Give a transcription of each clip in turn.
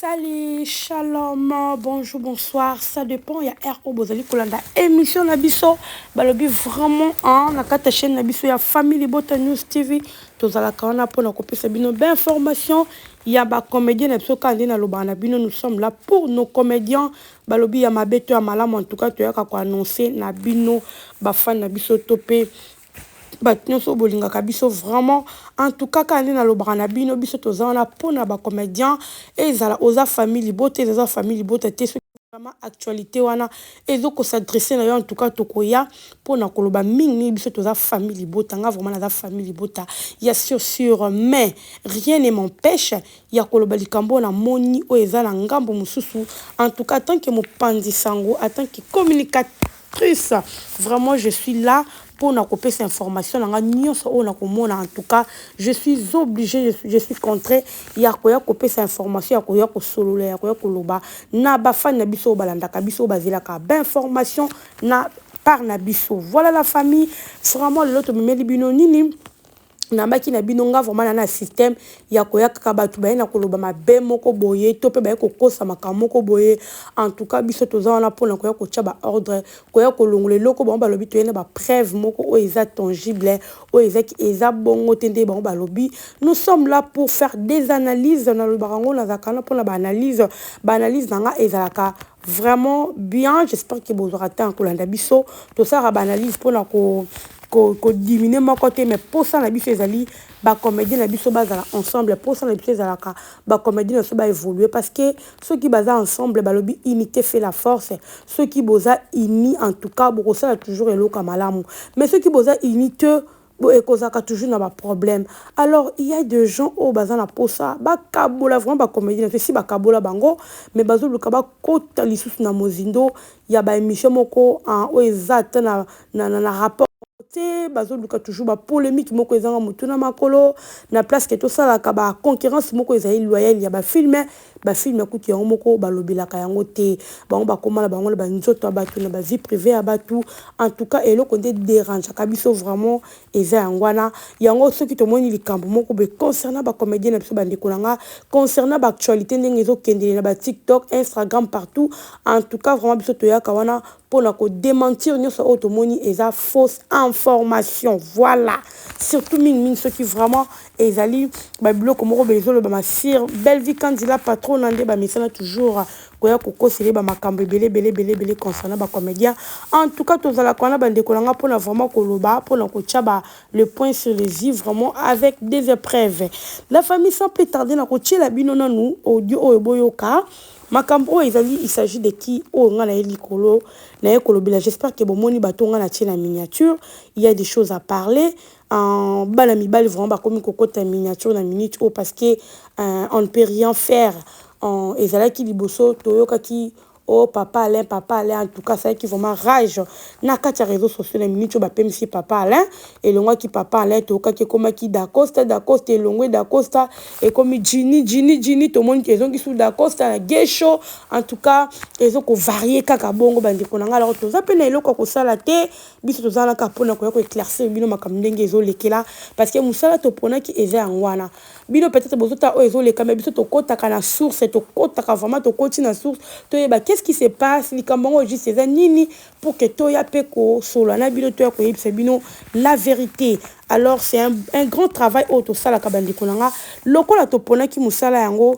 Salut, shalom, bonjour, bonsoir, ça dépend ya heure oyo bozali kolanda émission na biso. Balobi vraiment hein, na kati ya chaîne na biso ya Famille Libota News TV, tozalaka wana mpona kopesa bino ba information ya ba comédien na biso. Kaka nde nalobaka na bino, nous sommes là pour nos comédiens. Balobi ya mabe to ya malamu, en tout cas toyaka koannonce na bino bafani na biso to mpe bato nyonso bolingaka biso. Vraiment, en tout cas, kaka nde nalobaka na bino, biso toza wana mpona bacomédien. Ezala oza famille Libota, eza famille Libota te, soki vraiment actualité wana ezokos'adresser na yo, en tout cas tokoya mpona koloba mingimingi. Biso toza famille Libota. Nga vraiment naza famille Libota ya sûr sûr, mais rien ne m'empêche ya koloba likambo oyo namoni oyo eza na ngambo mosusu. En tout cas, tant que mopanzi sango, en tant que communicatrice, vraiment je suis là mpona kopesa information na nga nyonso oyo nakomona. En tout cas, je suis obligé, je suis contraint ya koya kopesa information, ya koya kosolola, ya koya koloba na bafani na biso oyo balandaka biso, oyo bazelaka bainformation na part na biso. Voilà la famille, vraiment lelo tomemeli bino nini? Nabaki na bino, nga vraiment na système ya koya kaka bato baye na koloba mabe moko boye to mpe baye kokosa makambo moko boye. En tout cas, biso toza wana mpona koya kotia baordre, koya kolongola eloko bango balobi. Toye na bapreuve moko oyo eza tangible, oyo ezaki eza bongo te nde bango balobi. Nous sommes là pour faire des analyses. Nalobaka yango, nazalaka wana mpona baanalyse. Baanalyse na nga ezalaka vraiment bien. J'espère que bozwaka temps kolanda biso. Tosalaka baanalyse mpona ko kodiminuer moko te, mais mposa na biso ezali bacomédien na biso bazala ensemble. Mposa na biso ezalaka bacomédien na biso baévolue, parce que soki baza ensemble, balobi unité fait la force. Soki boza uni, en tout cas bokosala toujours eloko ya malamu, mais soki boza uni te, ekozalaka toujours na baproblème. Alors il y a des gens oyo baza na posa bakabola vraiment bacomédien na biso. Esi bakabola bango, mais bazoluka bakota lisusu na mozindo ya baémission moko oyo eza ata na rapport te. Bazoluka toujours bapolémique moko ezanga motu na makolo, na place ke tosalaka baconcurrence moko ezali loyale ya bafilme. Bafilme kutu yango moko balobelaka yango te. Bango bakóma na bango na banzoto ya bato, na bavie privée ya bato. En tout cas, eloko nde dérangeaka biso vraiment eza yango wana. Yango soki tomoni likambo moko boye concernant bacomédien na biso, bandeko na nga, concernant baactualité ndenge ezokendele na baTikTok, Instagram, partout, en tout cas vraiment biso toyaka wana mpona kodémentir nyonso oyo tomoni eza fausse information. Voilà, surtout mingimingi soki vraiment ezali babiloko moko boye ezolobama sur Bellevie Kandila patron na nde bamesana toujours koya kokosele bamakambo ebele ebele ebele ebele concernant bacomédien. En tout cas, tozalaka wana, bandeko na nga, mpona vraiment koloba, mpona kotia ba le point sur les i, vraiment avec des épreuves. La famille, sans plus tarder, na kotiela bino nanu audio oyo boyoka makambo oyo ezali. Il s'agit de qui oyo nga na ye likolo na ye kolobela? J'espère que bomoni bato nga na tie na miniature. Il y a des choses à parler. Bana mibali vraiment bakomi kokota miniature na minute oyo, parce que on ne peut rien faire. Ezalaki liboso toyokaki oh papa Alain, papa Alain, en tout cas asalaki vraiment rage na kati ya réseaux sociaux. Na minute oyo bapemisi papa Alain, elongwaki papa Alain, toyokaki ekomaki Dacosta. Dacosta elongwe, Dacosta ekomi Jini, Jini, Jini, tomoni ezongi su Dacosta na Gesho. En tout cas, ezokovarier kaka bongo, bandeko na ngai. Alors toza mpe na eloko ya kosala te. Biso toza kaka mpona koya koéclaircir bino makambo ndenge ezolekela, parce que mosala toponaki eza yango wana. Bino peut-être bozotala oyo ezoleka, mais biso tokɔtaka na source, tokɔtaka vraiment, tokɔti na source, toyeba qu'est-ce qui se passe, likambo yango juste eza nini, pour que toya mpe kosolola na bino, toya koyebisa bino la vérité. Alors c'est un grand travail oyo tosalaka, bandeko na nga. Lokola toponaki mosala yango,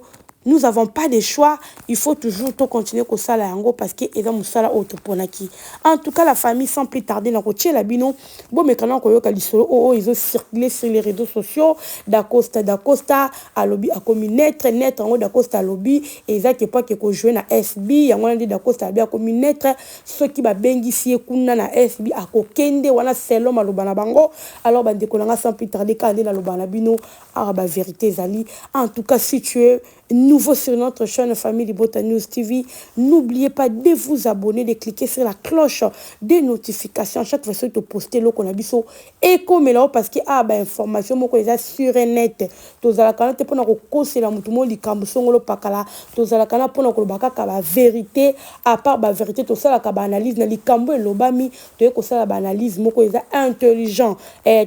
nous avons pas de choix, il faut toujours to continuer kosala yango, parce que eza mosala oyo toponaki. En tout cas, la famille, sans plus tarder, na kotiela bino, bomekana koyoka lisolo oyo ezocircule sur les réseaux sociaux. Dacosta, Dacosta alobi akomi neutre. Neutre yango Dacosta alobi ezaki epo ake kojouer na SB. Yango wana nde Dacosta alobi akomi neutre. Soki babengisi ye kuna na SB, akokende wana, selon maloba na bango. Alors bandeko na nga, sans plus tarder, kaka nde naloba na bino awa, bavérité ezali. En tout cas, si tu es nouveau sur notre chaîne Famille Libota News TV, n'oubliez pas de vous abonner, de cliquer sur la cloche de notification chaque fois que tu postes eloko na biso ekomela, parce que ah, ba information moko eza sur net. Tozalaka na te mpona kokosela motu mo likambo songolo pakala. Tozalaka na mpona koloba kaka ba vérité. À part ba vérité, tosalaka ba analyse na likambo elobami. Toye kosala ba analyse moko eza intelligent.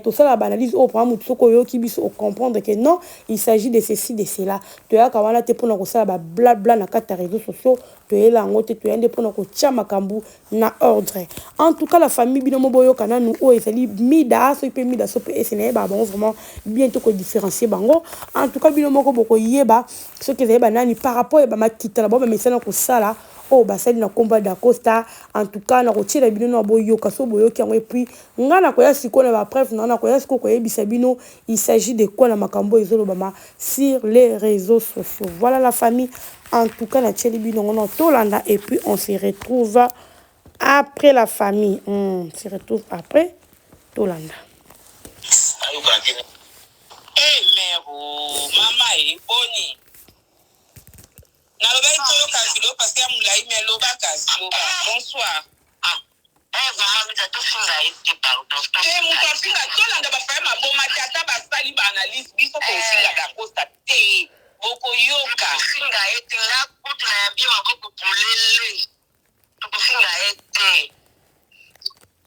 Tosala ba analyse oyo vraiment motu soki oyoki biso, ocomprendre que non, il s'agit de ceci, de cela. Toyaka wana. wana te mpona kosala ba bla bla na kati ya réseaux sociaux. Toyela yango te, toya nde mpona kotia makambo na ordre. En tout cas, la famille, bino mo boyoka nanu oyo ezali Mida, soki mpe Mida, so mpe ese nayebaka bango vraiment bien te, kodifférencier bango. En tout cas, bino moko bokoyeba soki ezali banani par rapport ya bamakita na bango bamesana kosala oyo basali na nkombo ya Dacosta. En tout cas, nakotiela bino na boyoka. So boyoki yango, et puis nga nakoya sikoyo na bapreuve na nakoya sikoyo koyebisa bino il s'agit de quoi na makambo oyo ezolobama sur les réseaux sociaux. Voilà, la famille, en tout cas, natieli bino yango na tolanda et puis on se retrouve après, la famille. On se retrouve après, tolanda. Hey, mère, oh, mama e boni, nalobaki toyoka video parce que ya molai, mais loba kasi, loba. Bonsoir. Te, moto afinga, tolanda bafaye maboma te. Ata basali baanalyse, biso kofinga Dacosta te, bokoyoka. Tokofinga ye te. Nga kutu nayambi maboko polele, tokofinga ye te.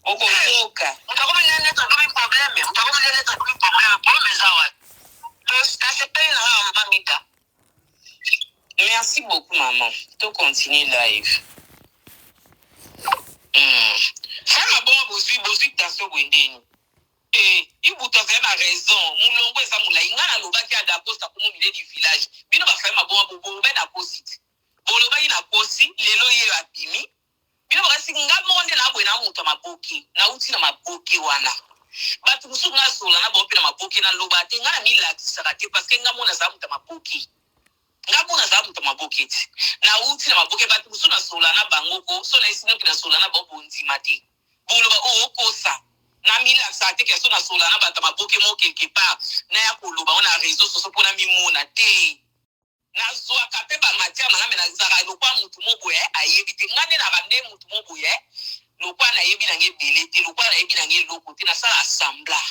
Bokoyoka. Moto akomi nene, akomi problème. Moto akomi nene, akomi problème. Problème eza wapi? Nasepeli na nga, mama Mida. Merci beaucoup, maman. To continue live. Faye mabongo, bozwi, bozwi tension boye ndeni e ibutu azali na raison. Molongo eza molai. Ngai nalobaki ya Dacosta komo milieu du village. Bino bafaye mabongo, bolobai na kosi te, bolobaki na kosi. Lelo ye abimi, bino bakasi. Nga moko nde naboye na moto ya maboke, nauti na maboke wana. Bato mosusu nga asola na bango mpe na maboke, naloba te. Nga na milakisaka te parce que nga mona azala moto ya maboke. Nga mona azala moto ya maboke te, nauti na maboke. Bato mosusu nasola na bango ko so nayesi noki nasola na bango, bondima te, boloba oyo okosa. Namilakisaka te ke so nasola na bato ya maboke mo quelque part naya koloba ngo na réseau sociaux mpona mimona te. Nazwaka mpe bamatière na nga, me nazalaka lokwa mutu mo boye ayebi te. Nga nde naka nde mutu mo boye lokwa nayebi nanga ebele te, lokwa nayebi nanga eloko te. Nasala semblant,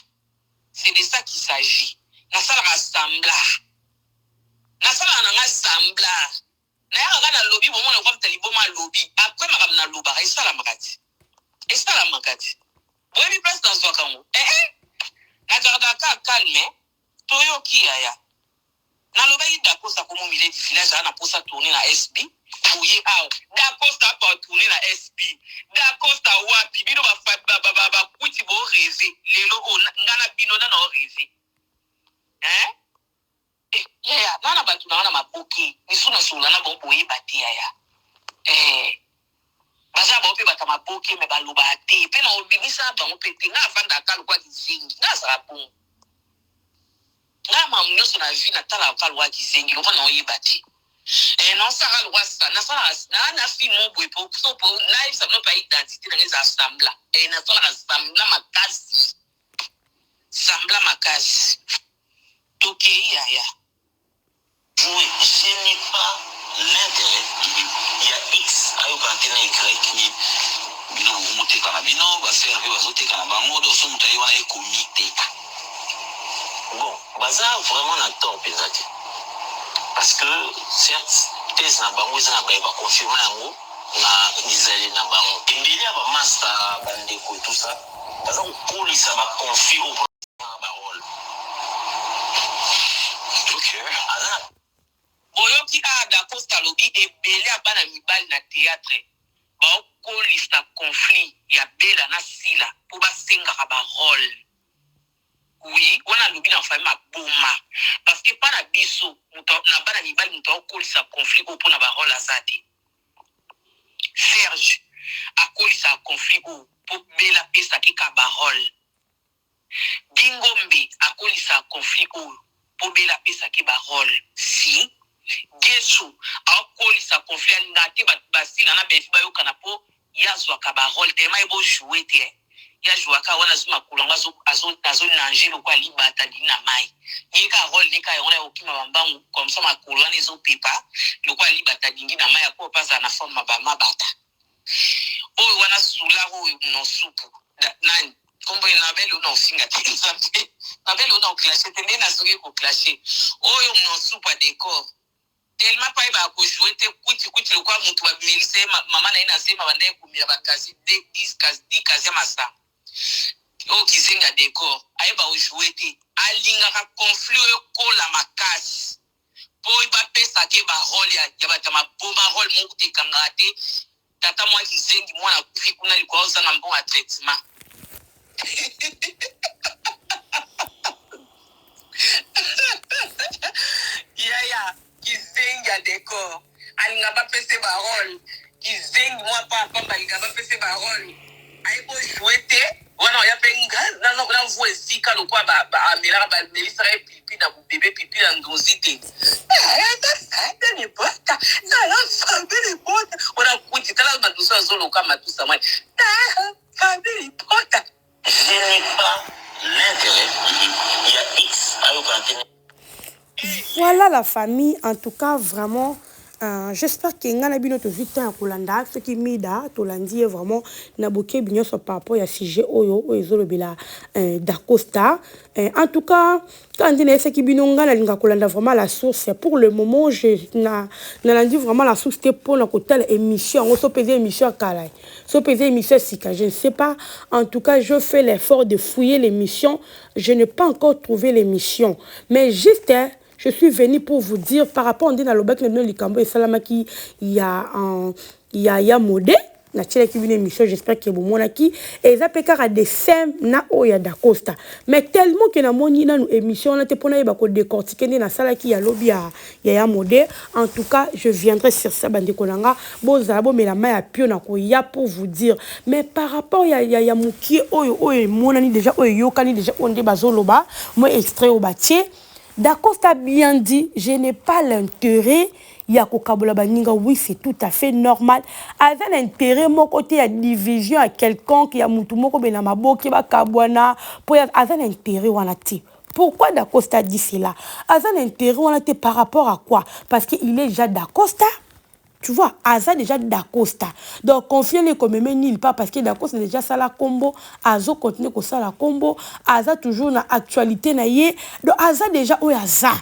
c'est de ça qu'il s'agit. Nasalaka semblant, nasalaka nanga semblant. Nayaka kaka nalobi, bomona kwa mutu liboma alobi. Après makambo nalobaka esalamaka te, esalamaka te. Boyebi place nazwaka yango. Ee, nagardaka calme. Toyoki yaya. Nalobaki Dacosta komo milieu du village, aa na posa tourne na SB boye awa. Dacosta apa tourne na SB, Dacosta wapi? Bino bakuti borêver lelo oyo, nga na bino nana orêver, hein? Eh, yaya, nga na bato na nga na maboke misu nasola na bango, boyeba te yaya. Eh, baza bango mpe bato ya maboke, me balobaka te mpe na obimisa bango mpe te. Nga avandaka lokwa kizengi, nga azala bongo. Nga mamu nyonso na vie natalaka lokwa kizengi, lokwa na oyeba te. Eh, naosaka lokwa sa nasalaka na film mo boye po so po nayebisa bino mpa identité nanga eza semblant. Eh, nasalaka semblant makasi, semblant makasi. Tokei yaya. Jouer, je n'ai pas l'intérêt ya X ayokana te na Y. Bino bokomoteka na bino, basere mpe bazoteka na bango. Donc so moto aye wana ekomiteka. Bon, baza vraiment na tort mpenza te parce que certes thèse na bango eza na baye baconfirme yango na bizaleli na bango. Ebele ya bamaster, bandeko et tout ça, baza kokolisa baconflit oyo mpona barole. Aza na Boyoki awa Dacosta alobi ebele ya bana mibali na théâtre baokolisa conflit ya Bela na Sila mpo basengaka barole. Oui, wana alobi na famille maboma parce que mpa na biso na bana mibali, moto aokolisa conflit oyo mpona barole aza te. Serge akolisaka conflit oyo mpo Bela apesaki ka barole. Bingombe akolisaka conflit oyo mpo Bela apesaki barole. Si Gesu akokolisa conflit, alingaka te Basila na Befi bayokana mpo ye azwaka barole. Tema ye bojoue te, ye azwaka wana, azwi makolo yango, azonange lokola libata lili na mai. Ye ka role ne ka yango na okima bambangu comme ça, makolo wana ezopepa lokola libata lingi na mai. Akoyo mpe azala na forme bamabata oyo wana sular oyo nosupu nani nkombo ye nabele oyo na ofinga te, nzambe, nabele oyo na oclashe te. Nde nazoki koclashe oyo nosupu ya décor tellement mpo ayebaka kojoue te. Kuti kuti lokola motu bamelisa ye mama na ye na zema, banda ye komela bakasi 10 kasi ya masanga oyo kizenga décor, ayeba kojoue te. Alingaka conflit oyo kola makasi. Po bapesaka ye ba role ya, ya bato ya maboma, role moko kutu ekangaka te. Tata mwa kizengi, mwana akufi kuna likolo azanga mbongo ya traitement. Yaya kizengi ya decor alinga bapesa ye ba role, kizengi mwa pa pamba alinga bapesa ye ba role, aye ko jouer te wana oya pe nga na na voix ezika lokola ba ba amelaka ba melisaka ye pipi na bebe pipi na ndozi te wana kuti tala matusa azoloka matusa mwa famille libota. Je n'ai pas l'interet ya X ayokana te. Voilà la famille, en tout cas vraiment euh, j'espère que nga na bino tozwi temps ya kolanda soki mida tolandi ye vraiment na bokebi nyonso par rapport ya sujet oyo oyo ezolobela euh, dacosta euh, en tout cas kaka nde nayesaki bino nga nalinga kolanda vraiment la source. Pour le moment je na nalandi vraiment la source te mpona kotala émission yango, so mpe eza émission ya kala, so mpe eza émission ya sika, je ne sais pas. En tout cas, je fais l'effort de fouiller l'émission, je n'ai pas encore trouvé l'émission, mais juste hein, je suis venu pour vous dire par rapport nde nalobaki na bino likambo esalamaki ya ya ya mode natielaki bino émission. J'espère que bomonaki eza mpe kaka de same na oyo ya Dacosta, mais tellement que namoni nanu émission wana te mpona yeba kodécortiquer nde nasalaki ya lobi ya ya ya mode. En tout cas, je viendrai sur ça. Bandeko na nga, bozala bomela mai ya pio na koya pour vous dire. Mais par rapport ya, ya, ya mokie oyo oyo emonani déjà, oyo eyokani déjà, oyo nde bazoloba mo extrait oyo batie, Dacosta a bien dit: je n'ai pas l'intérêt ya kokabola baninga. Oui, c'est tout à fait normal. Aza na intérêt moko te ya division ya quelconque ya mutu moko be na maboki bakabwana, mpo aza na intérêt wana te. Pourquoi Dacosta dit cela? Aza na intérêt wana te par rapport à quoi? Parce que il est déjà Dacosta. Tu vois, aza déjà Dacosta. Donc, confier les comme nulle part parce que Dacosta déjà sala kombo, azo continuer ko sala kombo, aza toujours na actualité na ye. Donc, aza déjà oyo aza.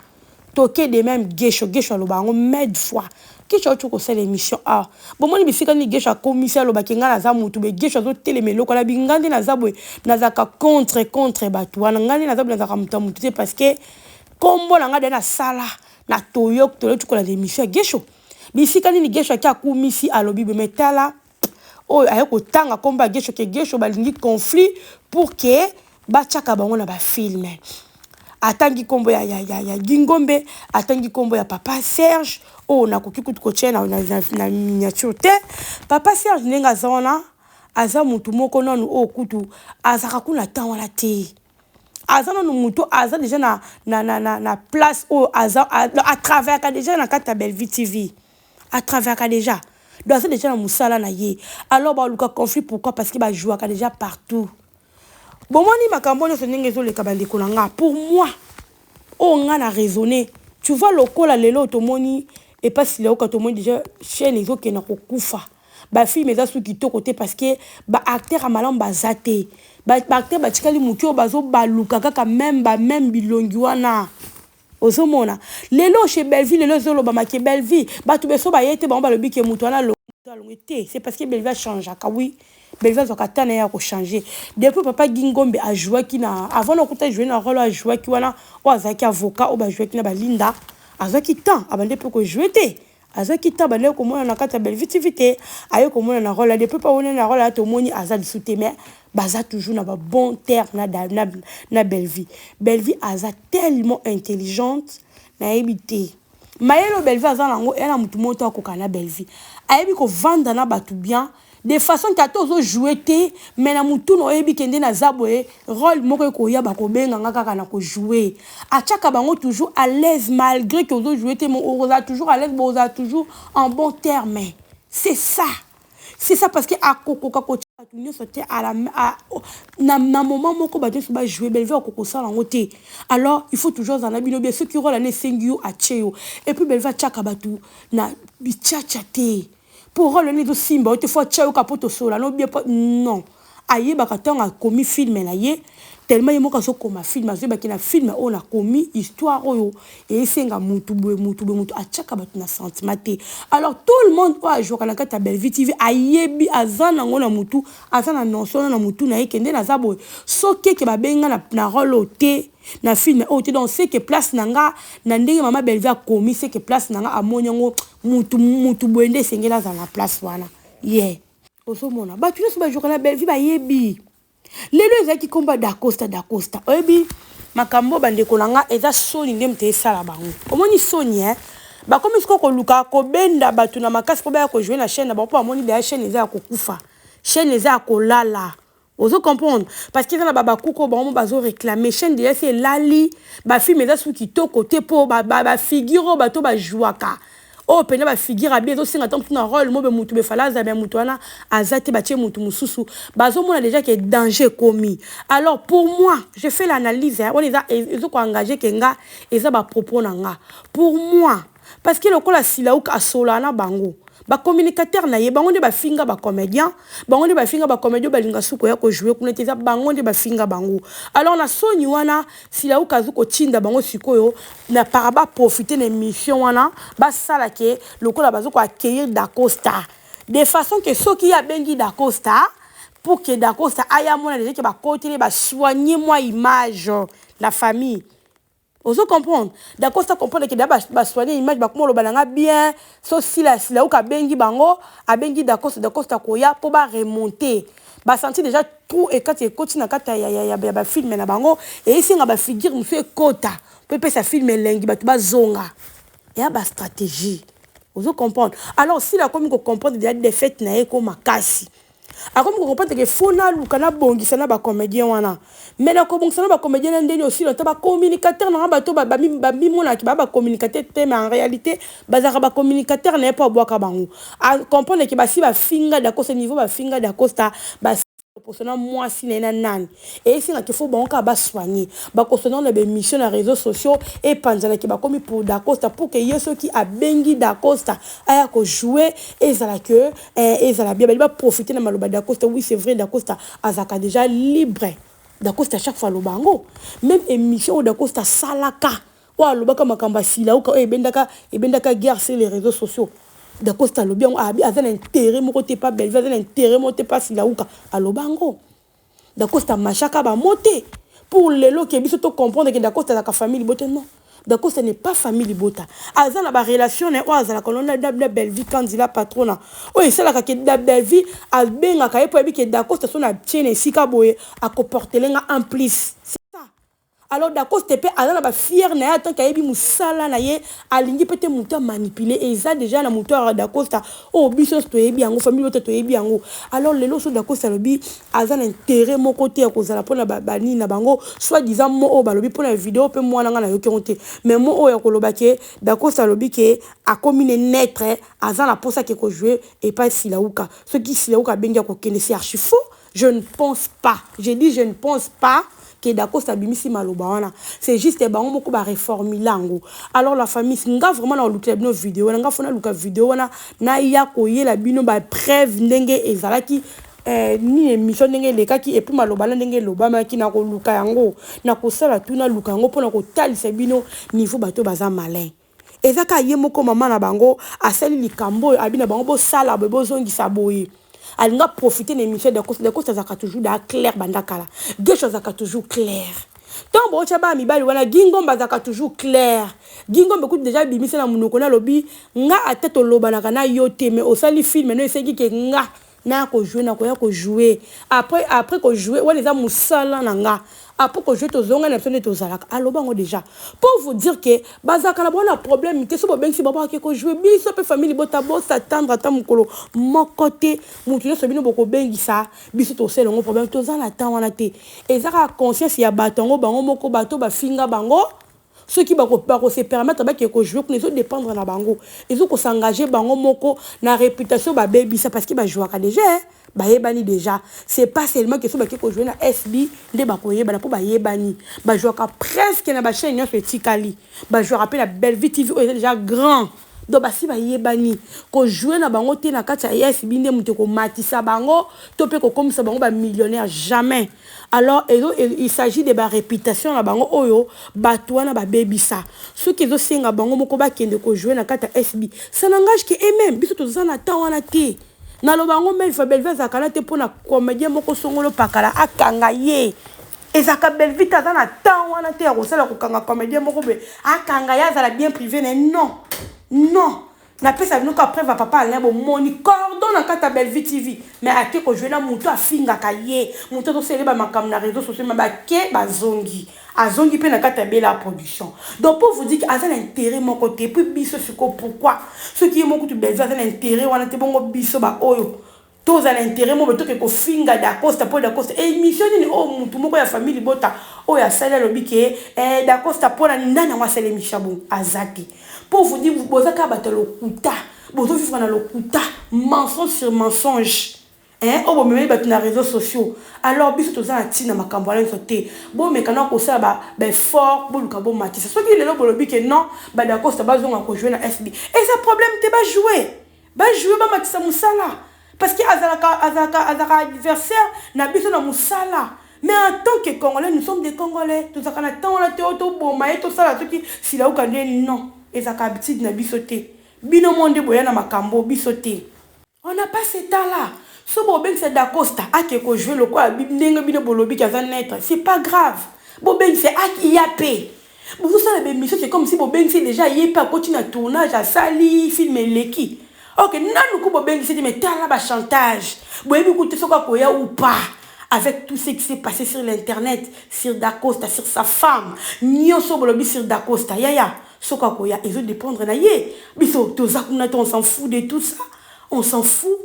Toke de même Gesho, Gesho aloba yango maintes fois. Gesho auti kosala émission ah. Bomoni bisika nini Gesho akomisi alobaki ngai naza mutu boye. Gesho azotelema eloko alobi ngai nde naza boye, nazalaka contre contre bato wana, ngai nde naza boye, nazalaka moto ya motu te parce que kombo na ngai de nasala na toyok toyoti kolanda émission ya Gesho. Bisika nini Gesho aki akumisi alobi boye, mais tala oyo aye kotanga kombo ya Gesho ke Gesho balingi conflit pour que batiaka bango na bafilm. Atangi kombo ya, ya, ya, ya Gingombe, atangi kombo ya papa Serge oyo nakoki kutu kotia na, na, na, na miniature te. Papa Serge ndenge aza wana, aza mutu moko nanu oyo kutu azalaka kuna temps wana te. Aza nanu mutu aza déjà na, na, na, na, na place oyo aza, atravaillaka déjà na kati ya Bellevue TV, atravaillaka déjà, donc aza déjà na mosala na ye. Alors baluka conflit pourquoi? Parce que bajouaka déjà partout. Bomoni makambo nyonso ndenge ezoleka. Bandeko na nga, pour moi oyo nga na raisonner, tu vois, lokola lelo tomoni epasi leoka, tomoni déjà chaîne ezokenda kokufa, bafilm eza su kitoko te parce que baacteur ya malamu baza te, baacteur batikali moke oyo bazobaluka kaka même bameme bilongi wana. Ozomona lelo chez Bellevue, lelo ezolobama ke Bellevue bato beso baye te, bango balobi ke moto wana alongwe te. C'est parce que Bellevue achangeaka. Oui, Bellevue azwaka ta na ye ya kochanger. Depuis papa Gingombe ajouaki na avant nakuta joue na rôle ajouaki wana oyo azalaki avocat oyo bajouaki na balinda, azwaki temps abandi mpe kojouer te, azwaki temps abandi komona na kati ya Bellevue TV te, aye komona na rôle. Depuis mpe awoni na rôle aya, tomoni aza lisu te, mais baza toujours na babon terme na, na, na Bellevue. Bellevue aza tellement intelligente, nayebi te mayele oyo Bellevue aza nango eya na motu moko to akoka na Bellevue. Ayebi kovanda na bato bien de façon ke ata ozojouer te, mais na motu na oyebi ke nde naza boye, rôle moko ekoya, bakobenganga kaka na kojouer. Atiaka bango toujours à l'aise malgré ke ozojouer te, ozala toujours à l'aise, bozala toujours en bon terme. C'est ça, c'est ça, parce que akokoka kotia bato nyonso te na, na moment moko bato nyonso bajouer. Bellevue akoka kosala yango te. Alors il faut toujours azala na bino bien. Soki rôle ana esengi yo, atie yo. Et puis Bellevue atiaka bato na bitiatia te mpo rôle wana ezosimba yo te, fo atia yo ka mpo tosola no bien. Non, ayebaka ntango akomi film na ye. Tellement ye moko azokoma film, azoyebaki na film oyo nakomi histoire oyo esenga mutu boye, mutu boye, mutu atiaka bato na sentiment te. Alors tout le monde oyo ajwaka na kati ya Bellevue TV ayebi, aza nango na mutu, aza na notion na mutu na ye kende naza boye. Soki eke babenga na rôle oyo te, na film oyo te, donc c'est que place na nga na ndenge mama Bellevue akomi, c'est que place na nga amoni yango mutu mutu boye nde esengeli azala na place wana. Ye ozomona bato nyonso bajwaka na Bellevue bayebi. Lelo ezalaki komba Dacosta. Dacosta oyebi makambo, bandeko na nga, eza soni nde moto esala bango. Omoni soni, eh? Bakomi sikoyo koluka kobenda bato na makasi mpo baya kojouer na chaîne na bango, mpo bamoni deya chaîne eza ya kokufa, chaîne eza ya kolala. Ozo comprendre? Parce que eza na babakuku oyo bango mo bazoréclame. Chaîne deja si elali, bafilm eza su kitoko te, mpo bafigure oyo bato bajwaka oyo mpenza bafigure abi ezosenga ntango mosusu na rôle mo be mutu befala azala ya mutu wana aza te, batie mutu mosusu. Bazomona déjà ke danger ekomi. Alors pour moi, je fais l'analyse wana, eza ezokoengage ke nga, eza bapropos na nga. Pour moi, parce que lokola Silauka asolaa na bango bacommunicateur na ye, bango nde bafinga bacomédien, bango nde bafinga bacomédien balinga suku ya kojouer kuna te, eza bango nde bafinga bango. Alors na soni wana, Silauka azi kotinda bango sikoyo na para baprofite na émission wana, basala ke lokola baza koaccueillir Dacosta, de façon ke soki ye abengi Dacosta, pour que Dacosta aya mona déjà ke bakoteli, basoigne mwa image, la famille. Ozo comprendre? Dacosta comprendre ke da basoigne image, bakoma oloba na nga bien. So sila Silauka abengi bango, abengi Dacosta, Dacosta koya mpo baremonte, basentir déjà trou ekati ekoti na kati ya bafilm na bango. Eyesinga bafigure mosusu ekota mpo epesa film elengi, bato bazonga eya bastratégie. Ozo comprendre? Alors sila akomi kocomprendre déjà défaite na ye ko makasi. Akomi kocomprendre ke fo naluka nabongisa na bacomédien wana. Mais na kobongisa na bacomédien na ndeni osila ta bacommunicateur nanga, bato bamimonaki baa bacommunicateur te, mais en réalité bazalaka bacommunicateur na ye mpo abwaka bango. Acomprendre ke basi bafinga Dacosta, niveau bafinga Dacosta posona mwasi na ye na nani, eyesengaki fo bango kaka basoigne, bakosoigne na baémission na réseaux sociaux, epanzanaki bakomi pour Dacosta, pour ke ye soki abengi Dacosta aya kojouer, ezala ke ezala bien. Bali baprofite na maloba Dacosta. Oui, c'est vrai, Dacosta azalaka déjà libre. Dacosta chaque fois aloba yango, même émission oyo Dacosta asalaka, oyo alobaka makambo ya Silauka, oyo ebendaka guerre sur les réseaux sociaux, Dacosta alobi yango, abi aza na intérêt moko te pa Bellevue, aza na intérêt moko te pa Silauka. Aloba yango, Dacosta machaka bamo te pour lelo ke biso tocomprendre ke Dacosta azalaka famille Libota. Non, Dacosta n'est pas famille Libota. Aza na barelation na ye oyo azalaka no na Bellevue Kandila patrona, oyo esalaka ke da Bellevue abengaka ye mpo ayebi ke Dacosta so na tie na esika boye akoportele nga en plus. Alors Dacoste mpe aza na bafiere na ye, atanke ayebi mosala na ye, alingi mpe te moto amanipule. Eza déjà na moto ya Dacosta oyo biso nyonso toyebi yango, famille oyo toyebi yango. Alors lelo so Dacosta alobi aza na intérêt moko te ya kozala mpona banini na bango, soit disant mo oyo balobi mpona video mpe mwana nga nayoki yango te, mais mo oyo ya koloba ke Dacosta alobi ke akomi ne neutre, aza na mposa ke kojouer epai Silauka, soki Silauka abengi akokende, c'est archi faux. Je ne pense pas, je dis je ne pense pas ke Dacosta abimisi maloba wana. C'est juste bango moko bareformule yango. Alors la famille, nga vraiment na kolukela bino video wana, nga fo naluka video wana, naya koyela bino bapreuve ndenge ezalaki, nini, émission ndenge elekaki, et puis maloba na ndenge elobamaki. Na koluka yango, na kosala tu naluka yango mpona kotalisa bino niveau bato baza malin. Eza kaka ye moko mama na bango asali likambo oyo, abi na bango bosala boye, bozongisa boye. Alinga profiter na émission. Dacosta, Dacosta azalaka toujours da clair banda kala. Gesho azalaka toujours clair ntango bootya bana mibali wana. Gingombe azalaka toujours clair. Gingombe kutu déjà abimisi na monoko, nalobi nga ata tolobanaka na yo te, mais osali film no, esengi ke nga naya kojouer, nakoya kojouer. Après kojouer wana, eza mosala na nga. Après kojouer, tozonga na biso nde tozalaka. Aloba yango déjà pour vous dire ke bazalaka na bango na problème te. So bobengisi bango ake kojouer, biso mpe famille bota bosatendre ata mokolo moko te. Motu nyonso bino bokobengisa biso, tosala yango problème, toza na temps wana te. Eza kaka conscience ya bato yango, bango moko bato bafinga bango, soki bakose permettre bakee kojouer kuna, ezodépendre na bango, ezokosengage bango moko na réputation babebisa, parce que bajouaka déjà, bayebani déjà. C'est pas seulement que so bake kojouer na SB nde bakoyebana, mpo bayebani, bajouaka presque na bachaîne nyonso etikali. Bajouaka mpe na Bellevue TV oyo eza déjà grand. Donc basi bayebani ko jouer na bango te na kati ya SB nde moto ekomatisa bango to pe kokomisa bango ba millionnaire jamais. Alors ezo il s'agit de ba reputation na bango oyo batu wana babebisa. Soki ezosenga bango moko bakende ko jouer na kati ya SB, ça n'engage que eux-mêmes. Biso toza na temps wana te. Naloba yango mille fois, Bellevue azalaka na te pona comedien moko songolo pakala akanga ye. Ezalaka Bellevue te, aza na temps wana te ya kosala kokanga comedien moko boye akanga ye azala bien privé na ye. Non, non. Napesa bino kaka preuve ya papa Alain, bomoni cordon na kati ya Bellevue TV, mais ake ko jouer na mutu afingaka ye, mutu azosala ye ba makambo na réseaux sociaux, mais bake bazongi. Azongi pe na kati ya Bella production. Donc pour vous dire que aza na intérêt moko te. Puis biso siko pourquoi? Soki ye moko kutu Bellevue aza na intérêt wana te bongo biso ba oyo toza na intérêt moko toke kofinga Dacosta po Dacosta émission nini oyo mutu moko ya famille libota oyo asali alobi ke eh, Dacosta pona nani yango asali émission bongo aza te. Pour vous dire boza kaka bato ya lokuta, bozo vivre na lokuta, mensonge sur mensonge. Eeh oyo bomemeli batu na reseaux sociaux alors biso toza na tina makambo wana nionso te bomeka nao kosala ba ba effort boluka bomatisa soki lelo bolobi ke non ba dacosta bazonga ko jouer na SB eza problème te ba jouer ba jouer bamatisa musala parce que azalaka azalaka azalaka adversaire na biso na musala mais en tant que congolais nous sommes des congolais tozalaka na temps wana te oyo toboma ye tosala soki silawuka nde non ezalaka habitude na biso te bino moko nde boya na makambo biso te. On n'a pas ce temps là. Soki bobengisa Dacosta ake ko jouer lokola ndenge bino bolobi ke aza neutre, c'est pas grave. Bobengisa ye ake pe. Bozosala ba emission c'est comme si bobengisi dejà ye pe akoti na tournage asali film eleki. Ok, nanu ku bobengisi te mais tala ba chantage. Boyebi ku te soki akoya ou pas. Avec tout ce qui s'est passé sur l'internet, sur Dacosta, sur sa femme, nyoso bolobi sur Dacosta. Yaya, soki akoya ezo dépendre na ye. Biso toza kuna te, on s'en fout de tout ça. On s'en fout.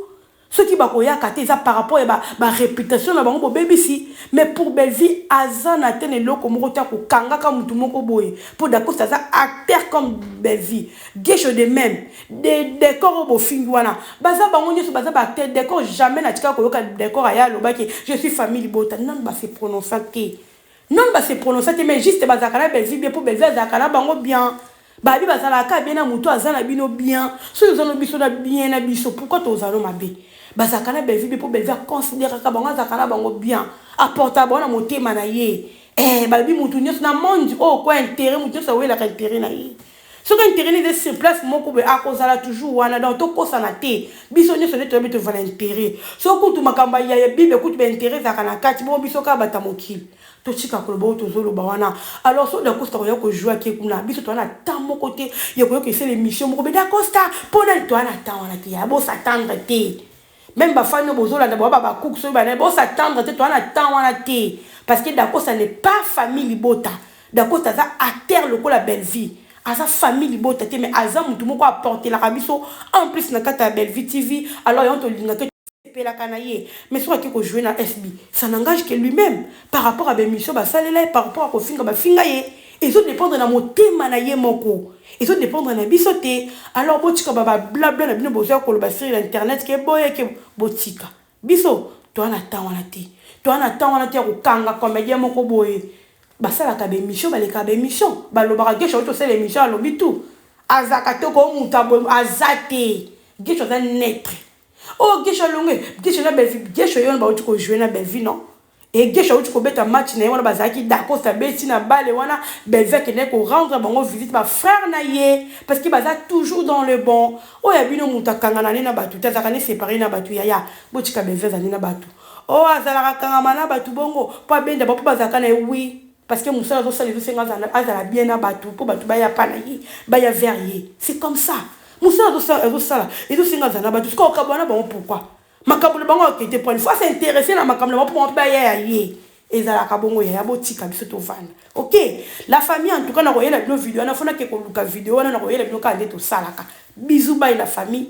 Soki bakoyaka te eza par rapport ya ba, ba réputation na bango bobebisi. Mais pour Bellevue aza na te na eloko moko te akokangaka mutu moko boye. Po Dacosta aza acteur comme Bellevue. Guesho de même. De décor oyo bofingi wana. Baza bango nyonso baza ba acteur décor jamais na tika koyoka décor aya alobaki je suis famille libota. Nanu ba se prononça te. Nanu ba se prononça te mais juste bazalaka na Bellevue bien po Bellevue azalaka na bango bien. Babi bazalaka kaka bien na mutu aza na bino bien. Soki oza no biso na bien na biso pourquoi tozala no mabe? Bazalaka na Bellevue bien po Bellevue a consideraka bango azalaka na bango bien. Aportaka bango na motema na ye. Eh balobi mutu nyonso na monde oyo quoi intérêt mutu nyonso awelaka intérêt na ye. Soki intérêt na eza sur place moko boye akozala toujours wana donc tokosana te. Biso nyonso nde toyebi tozala intérêt. Soki kutu makambo ya Bible kutu ba intérêt ezalaka na kati bongo biso kaka bato ya mokili. Totika koloba oyo tozoloba wana. Alors soki Dacosta akoya ko jouer ake kuna, biso toza na temps moko te ya koyoka esala emission moko be Dacosta mpo nani toza na temps wana te ya bo s'attendre te. Meme ba fans oyo bozolanda ba ba cook soki ba nani bo s'attendre te toza na temps wana te parce que Dacosta n'est pas famille libota. Dacosta aza acteur lokola Bellevue. Aza famille libota te mais aza mutu moko apportelaka biso en plus na kati ya Bellevue TV alors yango tolingaka sepelaka na ye mais soki ake ko jouer na SB ça n'engage que lui-même par rapport à ba émission basalela ye par rapport à kofinga bafinga ye ezo dépendre na motema na ye moko ezo dépendre na biso te. Alors botika ba ba blabla na bino bozoya koloba sur l'internet ke boye ke botika biso toza na temps wana te, toza na temps wana te ya kokanga comédien moko boye. Basalaka ba émission, balekaka ba émission, balobaka Guesho auti osala émission alobi tout azalaka te ko mutu aza te. Guesho aza neutre. Oh Guesho alongwe, Guesho na Bellevue, Guesho ye wana bauti ko jouer na Bellevue non? Et Guesho auti kobeta match na ye wana bazalaki Dacosta abeti na balle wana Bellevue akendaki ko rendre bango visite ba frère na ye parce que baza toujours dans le bon. Oyo ya bino mutu akangana ne na batu te azalaka ne séparé na batu yaya botika Bellevue azali na batu. Oh azalaka kangama na batu bongo po abenda bango po bazalaka na ye oui parce que musala azosala ezosenga azala bien na batu po batu baya pa na ye baya vers ye c'est comme ça musala azosala ezosenga azala na batu sikoyo okabwana na bango pourquoi makambo na bango akete po il faut s'intéresser na makambo na bango po bango baya ya ye ezalaka bongo yaya botika biso tovanda. Ok la famille en tout cas nakoyela bino video wana fona ke koluka video wana nakoyela bino kaka nde tosalaka. Bisous bye la famille.